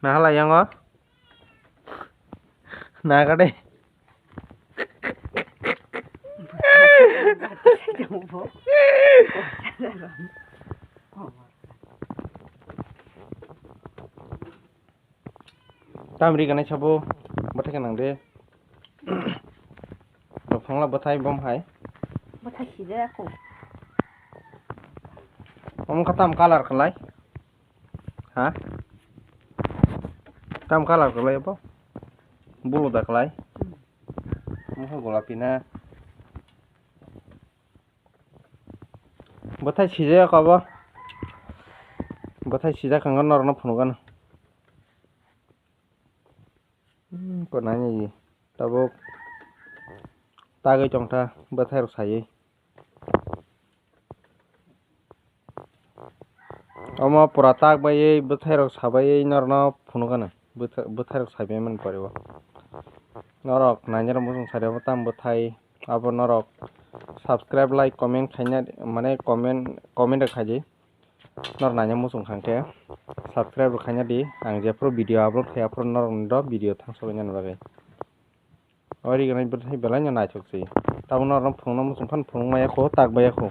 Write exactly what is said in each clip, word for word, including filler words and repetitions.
Nahalai yango. Naga de. Tamri ganai sabo bwthai ka nang de. Phangla bwthai bom hai. Bwthai sijak kho. Omo kha tam colour khlai. Ha? Tam colour khlai bo? Bulu da khlai. Omo kha golapi na. Bwthai sijak kho bo. Bwthai sijak kha norokno phunukgano. Hmm, ko nani tabuk tagwi tongtha bwthai rok saywi. Omo pura tak baiwi bwthai rok sabaiwi norokno phunukgano bwtha-, bwthai rok saimani pore o. Norok nainai rok muchung sari obo tam bwthai abo norok subscribe, like, comment khaina mane comment, comment rok khaidi. Norok naina muchung kha khe subscribe rok khaina di, ang jephuru video upload khai aphuru norok ni do video thangsogwi nani bagwi. O ri gwnai bwthai belai no naithok se. Tabuk norok no phunukna muchung phano phunuk maya kho, tak baya kho.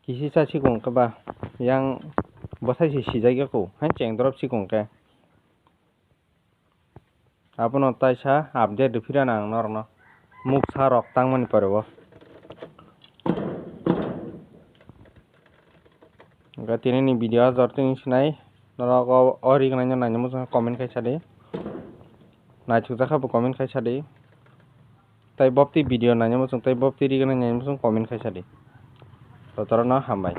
Kisi cha sikung khe ba yang bwthai se sijak ya kho, hai cheng drop sikung khe. Abono taisa update rwphirano ang norokno muksa rok tangmani pore o. Hwnkhe tinini video o jor tini sinai norok o, o ri gwnai no naina muchung comment khai sadi, naithokjak khe bo comment khai sadi, tei bopti video naina muchung tei bopti ri gwnai naina muchung comment khai sadi. Jotono hambai.